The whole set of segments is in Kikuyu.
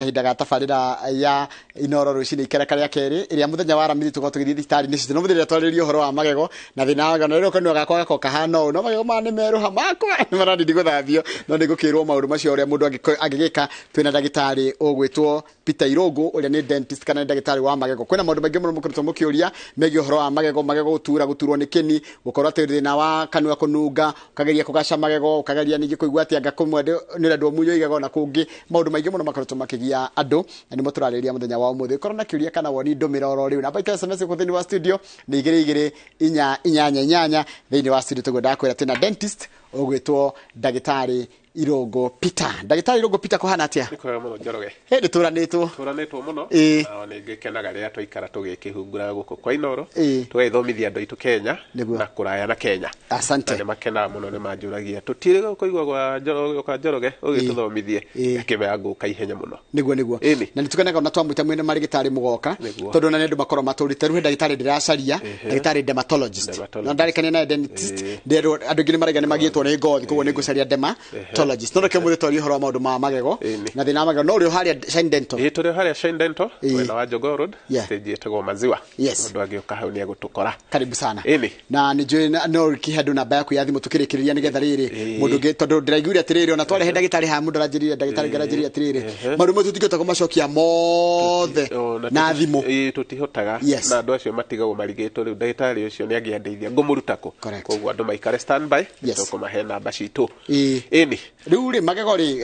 Kahinda ga tabarĩra ya Inoro rũcinĩ ikereka rĩa kerĩ ĩrĩa mũthenya wa Aramithi tũkoragwo tũgĩthiĩ thibitarĩ-inĩ citũ. No mũthenya twarĩrĩria ũhoro wa magego na thĩna wa magego, na rĩrĩa kanua gakwa gakoragwo kahana ũũ, no magego maya nĩ merũha makwa nĩ maranindi gũthambio, no nĩ ngũkĩrwo maũndũ macio ũrĩa mũndũ angĩgĩka. Twĩna ndagĩtarĩ ũgwĩtwo Peter Irũngũ ũrĩa nĩ dentist kana nĩ ndagĩtarĩ wa magego. Kwĩna maũndũ maingĩ mũno mũkoretwo mũkĩũria megiĩ ũhoro wa magego, magego gũtura, gũturwo nĩ kĩni, gũkorwo atĩ thĩna wa kanua kũnunga, ũkageria kũgaca magego, ũkageria ningĩ kũigua atĩ anga kũmwe nĩ ũrendwo munywo igego na kũngĩ, maũndũ maingĩ mũno makoretwo makĩgia andũ na nĩmo tũrarĩrĩria mũthenya wa ũmũthĩ. Korwo na kĩũria kana woni ndũmĩra oro rĩu. Namba itũ ya SMS gũkũ thĩinĩ wa studio nĩ igĩrĩ igĩrĩ inya inyanya inyanya. Thĩinĩ wa studio tũguo ndakwĩra twĩna dentist ũgwĩtwo ndagĩtarĩ Irũngũ Peter. Ndagĩtarĩ Irũngũ Peter, kũhana atĩa? Nĩ kwega mũno, Njoroge. Hĩndĩ tũranĩtwo. Tũranĩtwo mũno. Ĩĩ. Na nĩ ngĩkenaga rĩrĩa twaikara tũgĩkĩhungura gũkũ kwa Inoro. Ĩĩ. Tũgagĩthomithia andũ aitũ Kenya Nĩguo. na kũraya na Kenya. Asante. Na nĩ makenaga mũno, nĩ manjũragia tũtirĩ kũigua gwa Njoroge, kwa Njoroge ũgĩtũthomithie. Ĩĩ. Ngakĩmera ngũka ihenya mũno. Nĩguo. Ĩni. Na nĩtũkenaga ona twamwĩta mwene marĩgĩtarĩ mũgoka. Nĩguo. Tondũ ona nĩ andũ makorwo matũrĩte rĩu he ndagĩtarĩ ndĩracaria, ndagĩtarĩ dermatologist. Dermatologist. Na ndarĩkania naye dentist. Ĩĩ. Ndĩrerwo andũ aingĩ nĩ maraiga nĩ magiĩtwo nĩ ngothi, koguo nĩ ngũcaria dermatologist. No reke mũthĩ twarie ũhoro wa maũndũ ma magego Ĩni. na thĩna wa magego, no ũrĩ o harĩa Shine Dental. Ĩĩ, tũrĩ o harĩa Shine Dental Ĩĩ. mwena wa Jogoo Road, stage ĩtagwo Maziwa. Yes. Mũndũ angĩũka hau nĩ egũtũkora. Karibu sana. Ĩni. Na nĩ njũĩ no kĩhe andũ namba yaku ya thimũ tũkĩrĩkĩrĩria nĩgetha rĩrĩ Ĩĩ. mũndũ ũngĩ, tondũ ndĩraiguire atĩrĩrĩ ona twarehe ndagĩtarĩ haha, mũndũ aranjĩrire ndagĩtarĩ ngaranjĩrire atĩrĩrĩ maũndũ mau tũtingĩhota kũmacokia mothe O, na na thimũ. Ĩĩ, tũtihotaga. Yes. Na andũ acio matigagwo marigĩtwo rĩu ndagĩtarĩ ũcio nĩ angĩandeithia ngũmũruta kũ. Correct. Koguo andũ maikare standby, tũkũmahe namba citũ. Ĩĩ. Ĩni. Rĩu rĩ magego rĩ,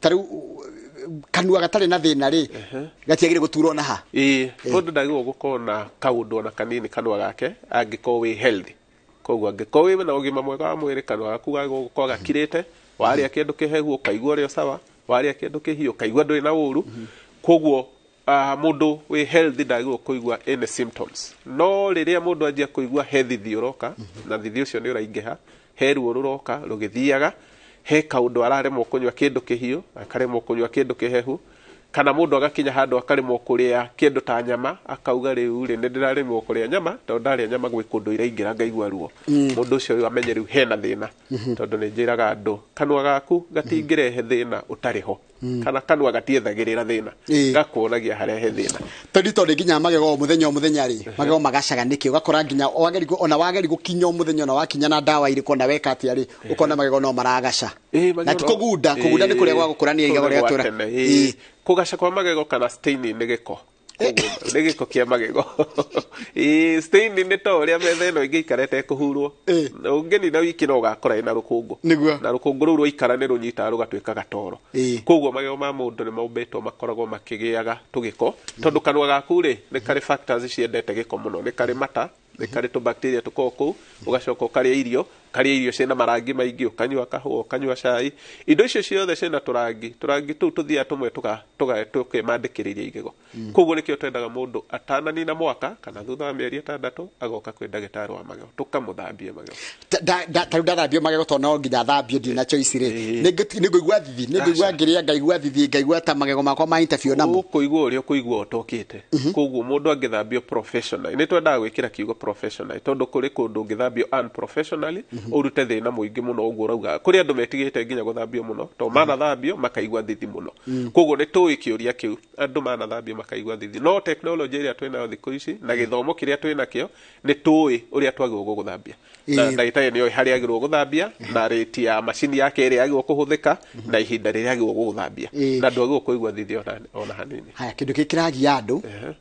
ta rĩu kanua gatarĩ na thĩna rĩ gatiagĩrĩire gũturwo na ha? Ĩĩ, mũndũ ndagĩrĩirwo gũkorwo na kaũndũ ona kanini kanua gake angĩkorwo wĩ healthy. Koguo angĩkorwo wĩ na ũgima mwega wa mwĩrĩ, kanua gaku gagĩrĩirwo gũkorwo gakirĩte, warĩa kĩndũ kĩhehu ũkaigua ũrĩ o sawa, warĩa kĩndũ kĩhiũ ũkaigua ndũrĩ na ũru. Koguo mũndũ wĩ healthy ndagĩrĩirwo kũigua any symptoms. No rĩrĩa mũndũ anjia kũigua he thithi ũroka, na thithi ũcio nĩ ũraingĩha, he ruo rũroka rũgĩthiaga, he kaũndũ araremwo kũnyua kĩndũ kĩhiũ, akaremwo kũnyua kĩndũ kĩhehu, kana mũndũ agakinya handũ akaremwo kũrĩa kĩndũ ta nyama, akauga rĩu rĩ nĩ ndĩraremwo kũrĩa nyama tondũ ndarĩa nyama gwĩ kũndũ iraingĩra ngaigua ruo, mũndũ ũcio rĩu amenye rĩu hena thĩna. Tondũ nĩ njĩraga andũ kanua gaku gatingĩrehe thĩna ũtarĩ ho, kana kanua gatiethagĩrĩra thĩna, gakuonagia harĩa he thĩna. Tondũ nginya magego o mũthenya o mũthenya rĩ magego magacaga nĩkĩ, ũgakora nginya ona wageri gũkinya o mũthenya, ona wakinya na ndawa irĩkũ, ona weka atĩa rĩ, ũkona magego no maragaca. Ĩĩ, na magego ti kũgunda, kũgunda nĩ kũrĩa gwa gũkũrania igego kũu nĩ gwa rĩgatũra. tene, ĩĩ. Kũgaca kwa magego kana staining nĩ gĩko. Koguo nĩ gĩko kĩa magego. Ĩĩ, staining nĩ ta ũrĩa metha ĩno ĩngĩikara ĩtekũhurwo, ũngĩnina wiki no ũgakora ĩna rũkũngũ, Nĩguo. na rũkũngũ rũu rwaikara nĩ rũnyitaga rũgatuĩka gatoro. Koguo magego ma mũndũ nĩ mombĩtwo makoragwo makĩgĩaga tũgĩko, tondũ kanua gaku rĩ nĩ karĩ factors ciendete gĩko mũno, nĩ karĩ mata, nĩ karĩ tũbacteria tũkoragwo kũu, ũgacoka ũkarĩa irio, ũkarĩa irio ciĩna marangi maingĩ, ũkanyua kahũa, ũkanyua cai, indo icio ciothe ciĩna tũrangi, tũrangi tũu tũthiaga tũmwe tũkemandĩkĩrĩria igego. Koguo nĩkĩo twendaga mũndũ atananina mwaka kana thutha wa mĩeri 6 agoka kwĩ ndagĩtarĩ wa magego tũkamũthambie magego. Ta rĩu ndathambio magego, tondũ no nginya thambio, ndirĩ na choice rĩ, Ĩĩ. nĩ ngũigua thithi, nĩ ngũigua Aca. ngĩrĩa ngaigua thithi, ngaigua ta magego makwa ma interview namo? Ũkũigua ũrĩa ũkũigua ũtokĩte. Koguo mũndũ angĩthambio professionally, nĩ twendaga gwĩkĩra kiugo professionally tondũ kũrĩ kũndũ ũngĩthambio unprofessionally ũrute thĩna mũingĩ mũno. Ũguo ũrauga kũrĩ andũ metigĩte nginya gũthambio mũno tondũ manathambio makaigua thithi mũno. Koguo nĩ tũĩ kĩũria kĩu, andũ manathambio makaigua thithi, no technology ĩrĩa twĩnayo thikũ ici na gĩthomo kĩrĩa twĩnakĩo nĩ tũĩ ũrĩa twagĩrĩirwo gũgũthambia, na ndagĩtarĩ nĩoĩ harĩa agĩrĩirwo gũthambia na rate ya macini yake ĩrĩa yagĩrĩirwo kũhũthĩka na ihinda rĩrĩa agĩrĩirwo gũgũthambia, na ndwagĩrĩirwo kũigua thithi ona hanini. Haya, kĩndũ kĩngĩ kĩragia andũ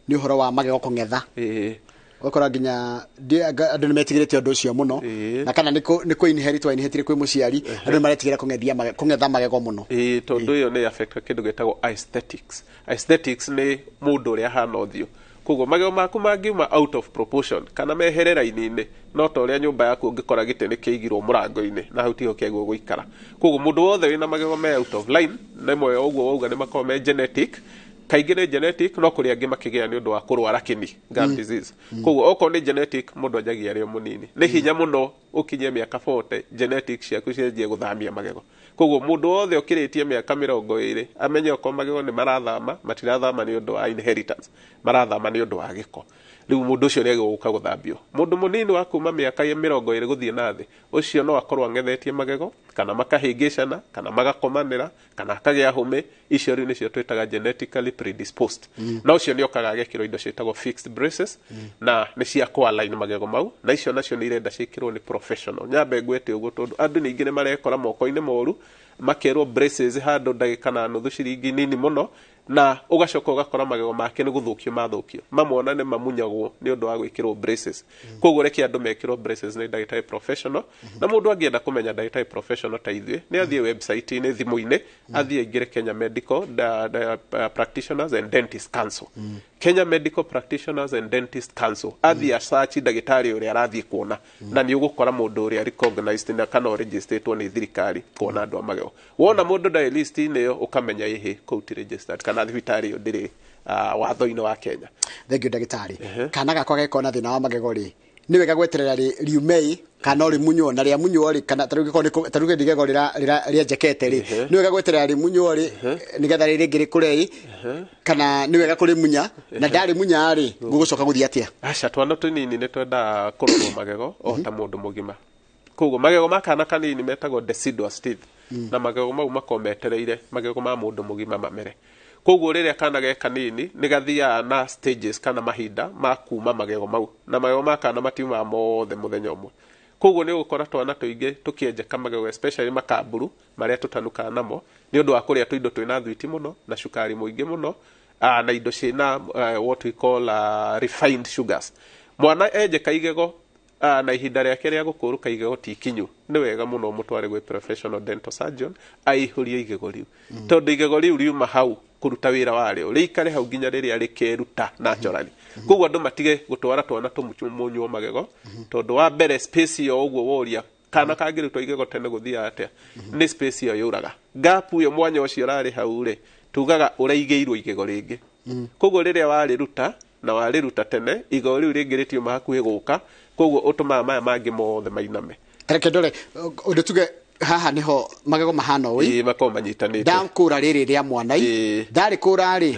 nĩ ũhoro wa magego kũng'etha. Ũgakora nginya andũ nĩ metigĩrĩte ũndũ ũcio mũno, na kana nĩ kũ inherit wa inheritire kwĩ mũciari, andũ nĩ maretigĩra kũng'etha magego mũno. Ĩĩ, tondũ ĩyo nĩ affect kĩndũ gĩtagwo aesthetics. Aesthetics nĩ mũndũ ũrĩa ahana ũthiũ. Koguo magego maku mangiuma out of proportion kana mehere raini-inĩ, no ta ũrĩa nyũmba yaku ũngĩkora gĩtĩ nĩ kĩigirwo mũrango-inĩ na hau tiho kĩagĩrĩirwo gũikara. Koguo mũndũ wothe wĩna magego me out of line, rĩmwe ũguo wauga nĩ makoragwo me genetic, kaingĩ nĩ genetic, no kũrĩ angĩ makĩgĩa nĩ ũndũ wa kũrwara kĩni, gum disease. Koguo okorwo nĩ genetic, mũndũ anjagia arĩ o mũnini, nĩ hinya mũno. ũkinye mĩaka 40 genetics ciaku cianjie gũthamia magego. Koguo mũndũ wothe ũkĩrĩtie mĩaka 20 amenye okorwo magego nĩ marathama, matirathama nĩ ũndũ wa inheritance, marathama nĩ ũndũ wa gĩko. Rĩu mũndũ ũcio nĩ agĩrĩirwo gũka gũthambio. Mũndũ mũnini wa kuma mĩaka ya 20 gũthiĩ na thĩ, ũcio no akorwo ang'ethetie magego kana makahĩngĩcana kana magakomanĩra kana akagĩa hũmĩ. Icio rĩu nĩcio twĩtaga genetically predisposed. Na ũcio nĩ okaga agekĩrwo indo ciĩtagwo fixed braces, na nĩ cia kũ-align magego mau, na icio nacio nĩ irenda ciĩkĩrwo nĩ professional. Nyambe ngwĩte ũguo tondũ andũ ningĩ nĩ marekora moko-inĩ moru, makerwo braces handũ ndagĩka na nuthu ciringi nini mũno, na ũgacoka ũgakora magego make nĩ gũthũkio mathũkio. Mamwe ona nĩ mamunyagwo nĩ ũndũ wa gwĩkĩrwo braces. Koguo reke andũ mekĩrwo braces nĩ ndagĩtarĩ professional. Na mũndũ angĩenda kũmenya ndagĩtarĩ professional ta ithuĩ, nĩ athiĩ website-inĩ, thimũ-inĩ, athiĩ aingĩre Kenya Medical Practitioners and Dentist Council. Kenya Medical Practitioners and Dentist Council. Athiĩ asearch ndagĩtarĩ ũrĩa arathiĩ kuona, na nĩ ũgũkora mũndũ ũrĩa recognized na kana registered nĩ thirikari kuona andũ a magego. Wona mũndũ ndarĩ list-inĩ ĩyo, ũkamenya ĩhĩ kũu ti registered kana thibitarĩ ĩyo ndĩrĩ watho-inĩ wa Kenya. Thank you ndagĩtarĩ. Kana gakwa geko na thĩna wa magego rĩ, nĩ wega gweterera riumei kana no rĩmunywo, na rĩamunywo rĩ, kana ta rĩu gĩkorwo ta rĩu igego rĩenjekete rĩ, nĩ wega gweterera rĩmunywo rĩ nĩgetha rĩrĩ rĩngĩ rĩkũre, kana nĩ wega kũrĩmunya, na ndarĩmunya rĩ gũgũcoka gũthiĩ atĩa? Aca, twana tũnini nĩ twendaga kũrorwo magego o ta mũndũ mũgima. Koguo magego ma kana kanini metagwo deciduous teeth, na magego mau makoragwo metereire magego ma mũndũ mũgima mamere. Koguo rĩrĩa kana ge kanini nĩ gathiaga na stages kana mahinda ma kuma magego mau, na magego ma kana matiumaga mothe mũthenya ũmwe. Koguo nĩ ũgũkora twana tũingĩ tũkĩenjeka magego, especially makamburu marĩa tũtanukaga namo, nĩ ũndũ wa kũrĩa tũindo twĩna thwiti mũno na cukari mũingĩ mũno, na indo ciĩna what we call refined sugars. Mwana enjeka igego na ihinda rĩake rĩa gũkũrũka igego ti ikinyu, nĩ wega mũno mũtware gwĩ professional dental surgeon aihũrie igego rĩu, tondũ igego rĩu riuma hau kũruta wĩra warĩo rĩikare hau nginya rĩrĩa rĩkeruta naturally. Koguo andũ matige gũtwara twana tũmunywo magego, tondũ wa mbere space ĩyo ũguo woria kana kangĩrutwo igego tene gũthiaga atĩa, nĩ space ĩyo yũraga, gap ĩyo, mwanya ũcio ũrarĩ hau rĩ, tugaga ũraigĩirwo igego rĩngĩ. Koguo rĩrĩa warĩruta na warĩruta tene, igego rĩu rĩngĩ rĩtiuma hakuhĩ gũka, koguo ũtũmaga maya mangĩ mothe mainame. Reke ndore ũndũ tuge haha niho magego mahana ũũ. Ĩĩ, makoragwo manyitanĩte. Ndakũra rĩrĩ rĩa mwana ndarĩkũra rĩ,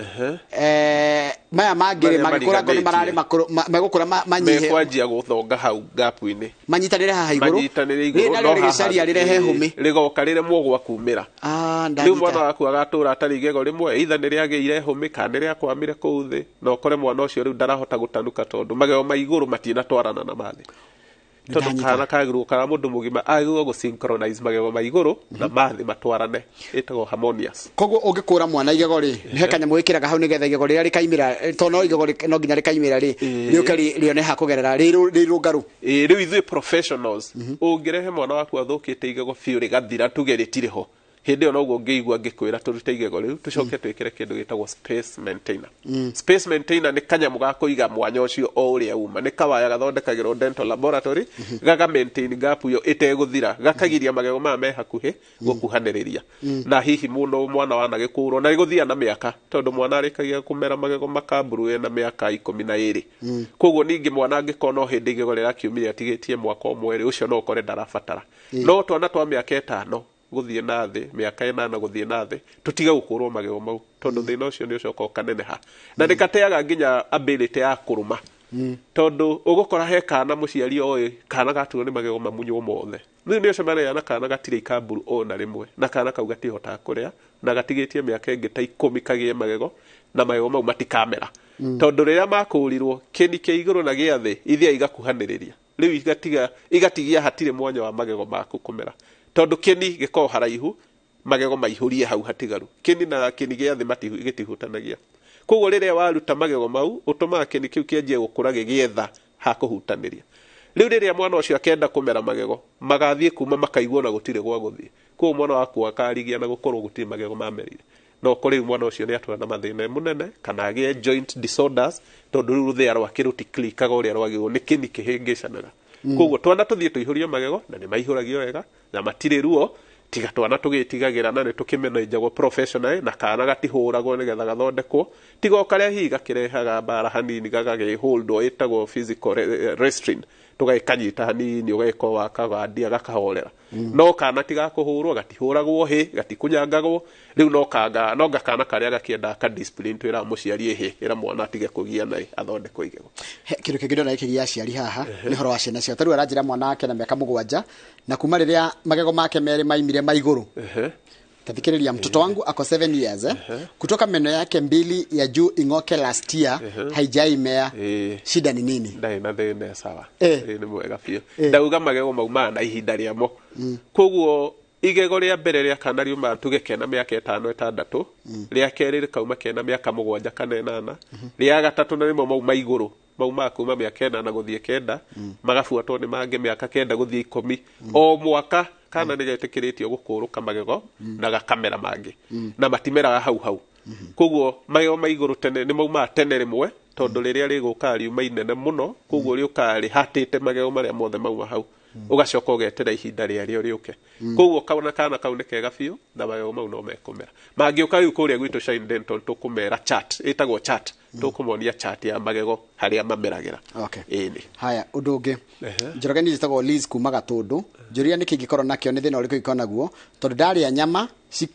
maya mangĩ rĩ Marĩa magĩkũra ngo nĩ mararĩ mariganĩtie. makũrũ megũkũra manyihe, mekwanjia gũthonga hau gap-inĩ, manyitanĩre haha igũrũ, manyitanĩre rĩrĩ igũrũ, narĩo no haha rĩgĩcaria rĩrehe hũmĩ. Rĩgoka rĩremwo gwa kumĩra. Rĩu mwana Ndanyita. waku agatũra atarĩ igego rĩmwe, either nĩ rĩagĩire hũmĩ kana nĩ rĩakwamire kũu thĩ, na ũkore mwana ũcio rĩu ndarahota gũtanuka tondũ magego ma igũrũ matinatwarana na mathĩ, tondũ Ndanyita. kana kagĩrĩirwo, kana mũndũ mũgima agĩrĩirwo gũ synchronize magego ma igũrũ na mathĩ matwarane, ĩtagwo harmonious. Koguo ũngĩkũra mwana igego rĩ, nĩ he kanyamũ wĩkĩraga hau nĩgetha igego rĩrĩa rĩkaimĩra, tondũ no igego no nginya rĩkaimĩra rĩ, rĩũke rĩone ha kũgerera rĩrũngarũ. Ĩĩ, rĩu ithuĩ professionals, ũngĩrehe mwana waku athũkĩte igego biũ rĩgathira, tuge rĩtirĩ ho, hĩndĩ ĩyo noguo ũngĩigua ngĩkwĩra tũrute igego rĩu tũcoke twĩkĩre kĩndũ gĩtagwo space maintainer. Space maintainer nĩ kanyamũ ga kũiga mwanya ũcio o ũrĩa uma, nĩ kawaya gathondekagĩrwo dental laboratory, gaga maintain gap ĩyo ĩtegũthira, gakagiria magego maya me hakuhĩ gũkuhanĩrĩria. Na hihi mũno mwana wanagĩkũrwo na gũthia na mĩaka, tondũ mwana arĩkagia kũmera magego makamburu ena mĩaka 12. Koguo ningĩ mwana angĩkorwo no hĩndĩ igego rĩrakiumire atigĩtie mwaka ũmwe rĩ, ũcio no ũkore ndarabatara. No twana twa mĩaka 5 gũthiĩ na thĩ, mĩaka 8 gũthiĩ na thĩ, tũtige gũkũrwo magego mau, tondũ thĩna ũcio nĩ ũcoka ũkaneneha na nĩ gateaga nginya ability ya kũrũma, tondũ ũgũkora he kana mũciari oĩ kana gaturwo nĩ magego mamunywo mothe, rĩu nĩ ũcemanagia na kana gatirĩ ikamburu ona rĩmwe, na kana kau gatihotaga kũrĩa na gatigĩtie mĩaka ĩngĩ ta 10 kagĩe magego, na magego mau matikamera, tondũ rĩrĩa makũrirwo kĩni kĩa igũrũ na gĩa thĩ ithiaga igakuhanĩrĩria, rĩu igatigia hatirĩ mwanya wa magego maku kũmera, tondũ kĩni gĩkoragwo haraihu, magego maihũrie hau hatigaru, kĩni na kĩni gĩa thĩ gĩtihutanagia. Koguo rĩrĩa waruta magego mau, ũtũmaga kĩni kĩu kĩanjie gũkũra gĩgĩetha ha kũhutanĩria. Rĩu rĩrĩa mwana ũcio akenda kũmera magego, magathiĩ kuma makaiguo na gũtirĩ gwa gũthiĩ. Koguo mwana waku akarigia na gũkorwo gũtirĩ magego mamerire, no ũkore rĩu mwana ũcio nĩ atũra na mathĩna mũnene kana agĩe joint disorders, tondũ rĩu rũthĩa rwake rũtiklikaga ũrĩa rwagĩrĩirwo, nĩ kĩni kĩhĩngĩcanaga. Koguo twana tũthiĩ tũihũrio magego, na nĩ maihũragio wega na matirĩ ruo, tiga twana tũgĩtigagĩra na nĩ tũkĩmenenjagwo professionally, na kana gatihũragwo nĩgetha gathondekwo, tiga o karĩa hihi gakĩrehaga mbara hanini gagagĩholdwo, ĩtagwo physical restraint, Tũgagĩkanyita hanini, ũgagĩkorwo wakagandia gakahorera. No kana tigakũhũrwo, gatihũragwo hĩ, gatikunyangagwo. Rĩu no kanga no gakana karĩa gakĩendaga ka discipline, twĩraga mũciari ĩhĩ ĩra mwana atige kũgia naĩ athondekwo igego. Kĩndũ kĩngĩ ndĩrona gĩkĩgia aciari haha nĩ ũhoro wa ciana ciao. Ta rĩu aranjĩra mwana wake na mĩaka 7, na kuma rĩrĩa magego make merĩ maimire ma igũrũ. Tathikiriria, mtoto wangu ako 7 years, eh? Kutoka meno yake mbili ya juu ing'oke last year, haijaimea. Shida ni nini? Ndarĩ na thĩna, sawa. Ĩ, nĩ mwega biũ. Ndauga magego maumaga na ihinda rĩamo, koguo igego rĩa mbere rĩa kana riumaga tuge kena mĩaka 5, 6, rĩa kerĩ rĩkauma kena mĩaka 7 kana 8, rĩa gatatũ na nĩmo mauma igũrũ maumaga kuma mĩaka 8 gũthiĩ 9, magabuatwo nĩ mangĩ mĩaka 9 gũthiĩ 10. O mwaka kana nĩ getĩkĩrĩtio gũkũrũka magego na gakamera mangĩ, na matimeraga hau hau. Koguo magego ma igũrũ tene nĩ maumaga tene rĩmwe, tondũ rĩrĩa rĩgũka riuma inene mũno, koguo rĩũkaga rĩhatĩte magego marĩa mothe mauma hau, ũgacoka ũgetera ihinda rĩarĩo rĩũke. Koguo kaona kana kau nĩ kega biũ na magego mau no mekũmera. Mangĩũka rĩu kũrĩa gwitũ Shine Dental, tũkũmera chart, ĩtagwo chart, tũkũmonia chart ya magego harĩa mameragĩra. Ĩni. Haya, ũndũ ũngĩ, Njoroge, niĩ njĩtagwo Liz kuma Gatũndũ. Njũria nĩkĩ ingĩkorwo nakĩo, nĩ thĩna ũrĩkũ ingĩkorwo naguo, tondũ ndarĩa nyama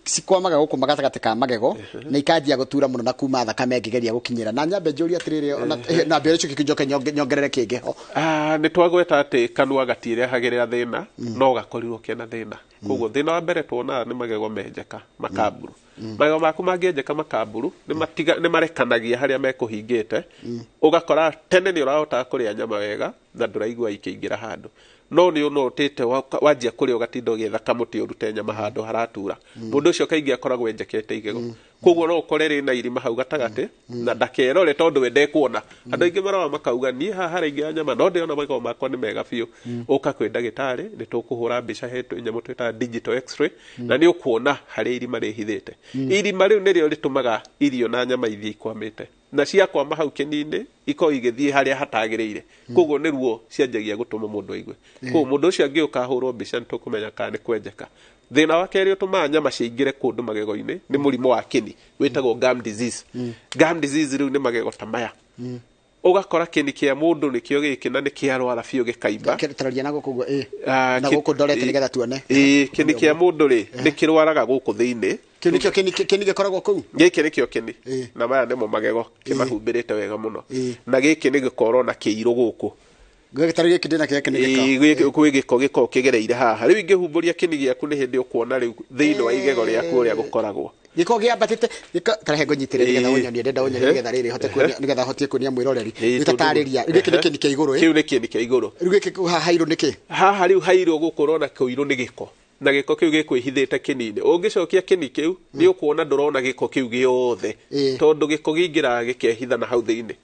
cikwamaga gũkũ gatagatĩ ka magego na ikanjia gũtura mũno na kuma thakame ngĩgeria gũkinyĩra. Na nyambe njũrie atĩrĩrĩ, na mbere ũcio njoke nyongerere kĩngĩ ho. Ah, nĩ twagweta atĩ kanua gatirehagĩrĩra thĩna, no gakorirwo kena thĩna. Koguo thĩna wa mbere tuonaga nĩ magego menjeka makamburu. Magego maku mangĩenjeka makamburu, nĩ marekanagia harĩa mekũhingĩte, ũgakora tene nĩ ũrahotaga kũrĩa nyama wega na ndũraigua ikĩingĩra handũ, no nĩ ũnotĩte wanjia kũrĩa ũgatinda ũgĩetha kamũtĩ ũrute nyama handũ haratura. Mũndũ ũcio kaingĩ akoragwo enjekete igego, koguo no ũkore rĩna irima hau gatagatĩ na ndakerore tondũ we ndekuona. Andũ aingĩ marora makauga, niĩ haha haraingĩra nyama no ndĩrona magego makwa nĩ mega biũ. Ũka kwĩ ndagĩtarĩ, nĩ tũkũhũra mbica hetũ nyamũ twĩtaga digital x-ray, na nĩ ũkuona harĩa irima rĩhithĩte. Irima rĩu nĩrĩo rĩtũmaga irio na nyama ithiĩ ikwamĩte, na ciakwama hau kĩni-inĩ ikorwo igĩthiĩ harĩa hatagĩrĩire, koguo nĩ ruo cianjagia gũtũma mũndũ aigue. Koguo mũndũ ũcio angĩũka ahũrwo mbica, nĩ tũkũmenya kana nĩ kwenjeka. Thĩna wa kerĩ ũtũmaga nyama ciingĩre kũndũ magego-inĩ nĩ mũrimũ wa kĩni wĩtagwo gum disease. Gum disease rĩu nĩ magego ta maya, ũgakora kĩni kĩa mũndũ nĩkĩo gĩkĩ na nĩ kĩarwara biũ gĩkaimba. Tararia na gũkũ ũguo, ĩ. Ah, Na gũkũ ndorete nĩgetha tuone. Ĩ, kĩni kĩa mũndũ rĩ nĩ kĩrwaraga gũkũ thĩinĩ. Kĩu nĩkĩo kĩni gĩkoragwo kũu. Gĩkĩ nĩkĩo kĩni na maya nĩmo magego kĩmahumbĩrĩte wega mũno, na gĩkĩ nĩ gĩkorwo na kĩirũ gũkũ. Gĩtarĩ gĩkĩ ndĩna kĩrĩa kĩni gĩko. Ĩ, kwĩ gĩko gĩkoragwo kĩgereire haha. Rĩu ingĩhumbũria kĩni gĩaku, nĩ hĩndĩ ũkuona rĩu thĩinĩ wa igego rĩaku ũrĩa gũkoragwo. Gĩko gĩambatĩte gĩko tarehe ngũnyitĩre nĩgetha ũnyonie, ndenda ũnyonie nĩgetha rĩrĩ hote kuonia, nĩgetha hotie kuonia mwĩroreri. Nĩtatarĩria, gĩkĩ nĩ kĩni kĩa igũrũ, ĩ? Kĩu nĩ kĩni kĩa igũrũ. Rĩu gĩkĩ haha hairũ nĩ kĩ? Haha rĩu hairũ gũkũ ũrona kũirũ nĩ gĩko, na gĩko kĩu gĩkwĩhithĩte kĩni-inĩ. Ũngĩcokia kĩni kĩu, nĩ ũkuona ndũrona gĩko kĩu gĩothe, tondũ gĩko gĩingĩraga gĩkehitha na hau thĩinĩ.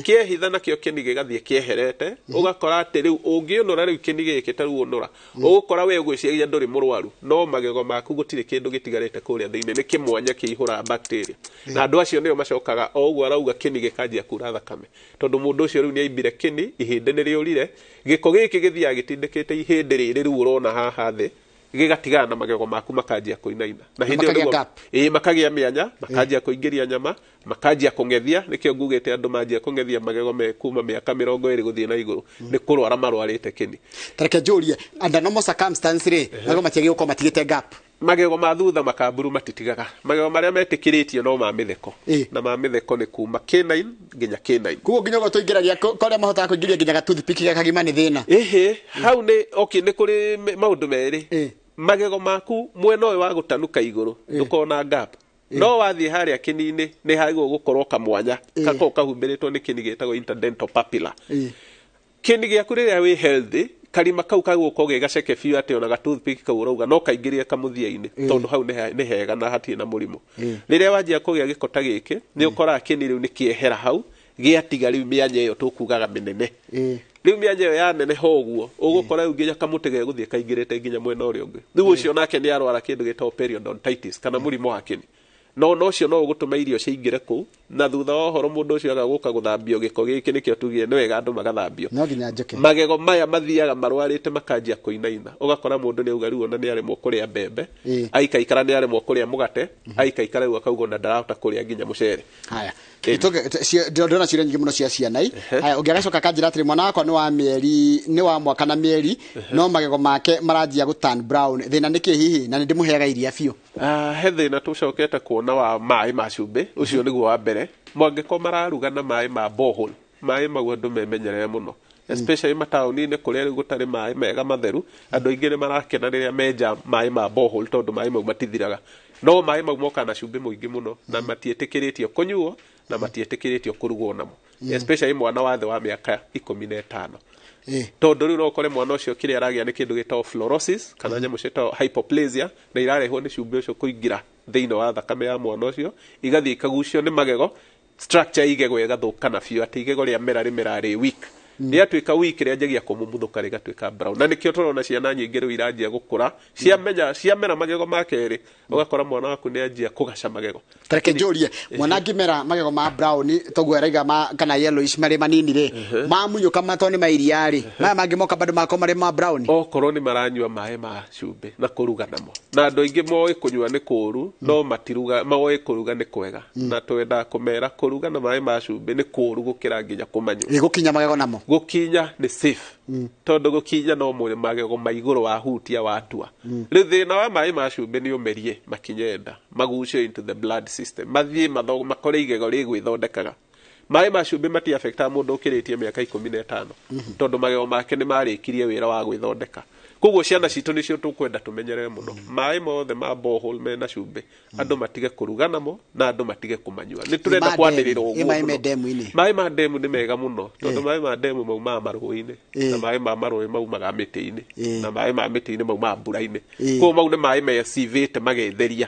Kĩehitha nakĩo kĩni gĩgathiĩ kĩeherete, ũgakora atĩ rĩu ũngĩũnũra rĩu kĩni gĩkĩ, ta rĩu ũnũra, ũgũkora we ũgwĩciragia ndũrĩ mũrwaru, no magego maku gũtirĩ kĩndũ gĩtigarĩte kũrĩa thĩinĩ, nĩ kĩmwanya kĩihũraga bacteria. Na andũ acio nĩo macokaga o ũguo arauga kĩni gĩkanjia kura thakame, tondũ mũndũ ũcio rĩu nĩ aimbire kĩni, ihĩndĩ nĩ rĩũrire, gĩko gĩkĩ gĩthiaga gĩtindĩkĩte ihĩndĩ rĩrĩ rĩu ũrona haha thĩ, gĩgatigana na magego maku makanjia kũinaina na hĩndĩ ĩyo Makagĩa gap. Ĩĩ, makagĩa mĩanya, makanjia kũingĩria nyama, makanjia kũng'ethia. Nĩkĩo ngugĩte andũ manjia kũng'ethia magego me kuma mĩaka 20 gũthiĩ na igũrũ, nĩ kũrwara marwarĩte kĩni. Tareke njũrie, under normal circumstance rĩ, magego matiagĩrĩirwo gũkorwo matigĩte gap? Magego ma thutha makamburu matitigaga. Magego marĩa metĩkĩrĩtio no ma mĩtheko, na ma mĩtheko nĩ kuma K9 nginya K9. Koguo nginya ũguo tũingĩragia kũrĩa mahotaga kũingĩria nginya gatoothpick gakagima nĩ thĩna? Ĩhĩ, hau nĩ okay, nĩ kũrĩ maũndũ merĩ. Magego maku mwena ũyũ wa gũtanuka igũrũ ndũkorwo na gap, no wathiĩ harĩa kĩni-inĩ nĩ hagĩrĩirwo gũkorwo kamwanya gakorwo kahumbĩrĩtwo nĩ kĩni gĩtagwo interdental papilla. Kĩni gĩaku rĩrĩa wĩ healthy, karima kau kagũkorwo gĩ gaceke biũ atĩ ona ga toothpick kau ũrauga no kaingĩrie kamũthia-inĩ, tondũ hau nĩ hega na hatirĩ na mũrimũ. Rĩrĩa wanjia kũgĩa gĩko ta gĩkĩ, nĩ ũkoraga kĩni rĩu nĩ kĩehera hau, gĩatiga rĩu mĩanya ĩyo tũkugaga mĩnene. Rĩu mĩanya ĩyo yaneneha ũguo, ũgũkora rĩu nginya kamũtĩ gegũthiĩ kaingĩrĩte nginya mwena ũrĩa ũngĩ. Rĩu ũcio nake nĩ arwara kĩndũ gĩtagwo periodontitis kana mũrimũ wa kĩni, no ũcio no ũgũtũma irio ciingĩre kũu. Na thutha wa ũhoro mũndũ ũcio aga gũka gũthambio gĩko gĩkĩ, nĩkĩo tugire nĩ wega andũ magathambio. No nginya njũke. Magego maya mathiaga marwarĩte, makanjia kũinaina, ũgakora mũndũ nĩ auga rĩu ona nĩ aremwo kũrĩa mbembe, aikaikara nĩ aremwo kũrĩa mũgate, aikaikara rĩu akauga ona ndarahota kũrĩa nginya mũcere. Haya. Ĩni. Ndĩrona ciũria nyingĩ mũno cia ciana i. Haya, ũngĩ agacoka akanjĩra atĩrĩ, mwana wakwa nĩ wa mĩeri, nĩ wa mwaka na mĩeri, no magego make maranjia gũ turn brown, thĩna nĩ kĩ hihi? Na nĩ ndĩmũheaga iria biũ. Ah, he thĩna tũcokete kuona wa maĩ ma cumbĩ. Ũcio nĩguo wa mbere. Mwangĩkorwo mararuga na maĩ ma borehole, maĩ mau andũ memenyerere mũno, especially mataũni-inĩ kũrĩa rĩu gũtarĩ maĩ mega matheru. Andũ aingĩ nĩ marakena rĩrĩa menja maĩ ma borehole, tondũ maĩ mau matithiraga, no maĩ mau mokaga na cumbĩ mũingĩ mũno na matiĩtĩkĩrĩtio kũnyuo na matiĩtĩkĩrĩtio kũrugwo namo, especially mwana wa thĩ wa mĩaka 15. Tondũ rĩu no ũkore mwana ũcio kĩrĩa aragĩa nĩ kĩndũ gĩtagwo fluorosis kana nyamũ ciĩtagwo hypoplasia, na irarehwo nĩ cumbĩ ũcio kũingĩra thĩinĩ wa thakame ya mwana ũcio, igathiĩ ikagucio nĩ magego, structure ya igego ĩgathũkana biũ, atĩ igego rĩamera rĩmera rĩ weak, rĩatuĩka weak rĩanjagia kũmumuthũka rĩgatuĩka brown. Na nĩkĩo tũrona ciana nyingĩ rĩu iranjia gũkũra, ciamenya ciamera magego ma kerĩ, ũgakora mwana waku nĩ anjia kũgaca magego. Tareke njũrie, mwana angĩmera magego ma brown toguo araiga ma kana yellowish marĩ manini rĩ, mamunyũka mato nĩ ma iria rĩ, maya mangĩ moka bado makorwo marĩ ma brown? Okorwo nĩ maranyua maĩ ma cumbĩ na kũruga namo, na andũ aingĩ moĩ kũnyua nĩ kũũru, no matiruga, moĩ kũruga nĩ kwega, na twendaga kũmera kũruga na maĩ ma cumbĩ nĩ kũũru gũkĩra nginya kũmanyua. Ĩ, gũkinya magego namo? Gũkinya nĩ safe, tondũ gũkinya no mwĩrĩ magego ma igũrũ wahutia watua. Rĩu thĩna wa maĩ ma cumbĩ nĩ ũmerie makinye nda, magucio into the blood system, mathiĩ makore igego rĩgwĩthondekaga. Maĩ ma cumbĩ matiafektaga mũndũ ũkĩrĩtie mĩaka 15, tondũ magego make nĩ marĩkirie wĩra wa gwĩthondeka. Koguo ciana citũ nĩcio tũkwenda tũmenyerere mũno. Maĩ mothe ma borehole mena cumbĩ, andũ matige kũruga namo na andũ matige kũmanyua. Nĩ tũrenda Ma kwanĩrĩra demu, ũguo ĩ maĩ me mũno. demu-inĩ? Maĩ ma demu nĩ mega mũno, tondũ maĩ ma demu maumaga marũĩ-inĩ, na maĩ ma marũĩ maumaga mĩtĩ-inĩ, na maĩ ma mĩtĩ-inĩ maumaga mbura-inĩ. Koguo mau nĩ maĩ mecivĩte magetheria.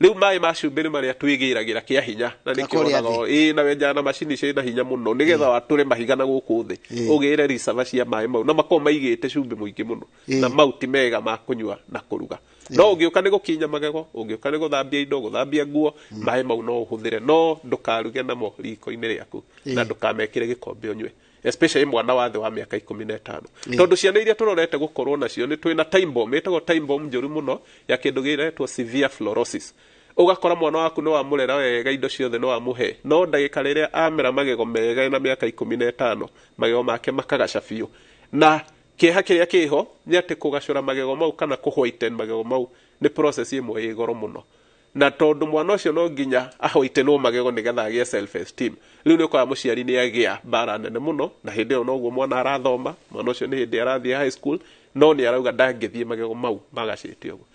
Rĩu maĩ ma cumbĩ nĩ marĩa twĩgĩragĩra kĩa hinya na Na nĩkĩo kũrĩa wonaga thĩ. ĩ na wenjaga na macini ciĩna hinya mũno nĩgetha watũre mahiga na gũkũ thĩ, ũgĩre reservoir cia maĩ mau, na makorwo maigĩte cumbĩ mũingĩ mũno, na mau ti mega ma kũnyua na kũruga. No ũngĩũka nĩ gũkinya magego, ũngĩũka nĩ gũthambia indo, gũthambia nguo, maĩ mau no ũhũthĩre, no ndũkaruge namo riko-inĩ rĩaku na ndũkamekĩre gĩkombe ũnyue, especially mwana wa thĩ wa mĩaka 15, tondũ ciana iria tũrorete gũkorwo nacio nĩ twĩna time bomb, ĩtagwo time bomb njũru mũno ya kĩndũ gĩretwo severe fluorosis. Ũgakora mwana waku nĩ wamũrera wega, indo ciothe nĩ wamũhe, no ndagĩka rĩrĩa amera magego mega na mĩaka 15, magego make makagaca biũ. Na kĩeha kĩrĩa kĩho nĩ atĩ kũgacũra magego mau kana kũ-whiten magego mau nĩ process ĩmwe ĩ goro mũno, na tondũ mwana ũcio no nginya ahwaitenwo magego nĩgetha agĩe self esteem, rĩu nĩ ũkoraga mũciari nĩ agĩa mbara nene mũno. Na hĩndĩ ĩyo noguo mwana arathoma, mwana ũcio nĩ hĩndĩ arathiĩ high school, no nĩ arauga ndangĩthiĩ magego mau magacĩte ũguo.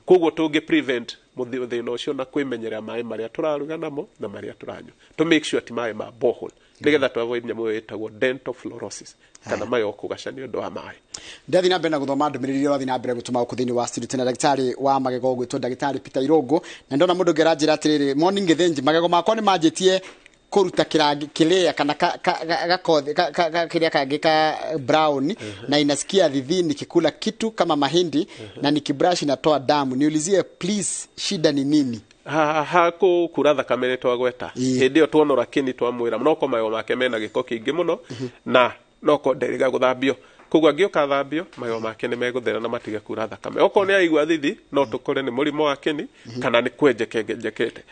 Koguo tũngĩ prevent thĩna ũcio na kwĩmenyerera maĩ marĩa tũraruga namo na marĩa tũranyua, to make sure ti maĩ ma borehole, nĩgetha tu avoid nyamũ ĩyo ĩtagwo dental fluorosis kana magego kũgaca nĩ ũndũ wa maĩ. Ndathi na mbere na gũthoma ndũmĩrĩri iria ũrathiĩ na mbere gũtũma gũkũ thĩinĩ wa studio. Tena ndagĩtarĩ wa magego ũgwĩtwo ndagĩtarĩ Peter Irũngũ, na ndona mũndũ ũngĩ aranjĩra atĩrĩrĩ, "Morning Gĩthĩnji, magego makwa nĩ manjĩtie kũruta kĩrangi kĩrĩa kana gakothi kĩrĩa kangĩ ka brown, na inasikia dhithi nikikula kitu kama mahindi, na nikibrush inatoa damu. Niulizie please, shida ni nini?" Ha kũkura thakame nĩ twagweta. Hĩndĩ ĩyo tuonora kĩni twamwĩra noko magego make mena gĩko kĩingĩ mũno na noko nderĩga gũthambio. Koguo angĩũka thambio, magego make nĩ megũthera na matige kura thakame. Okorwo nĩ aigua thithi, no tũkore nĩ mũrimũ wa kĩni kana nĩ kwenjekenjekete.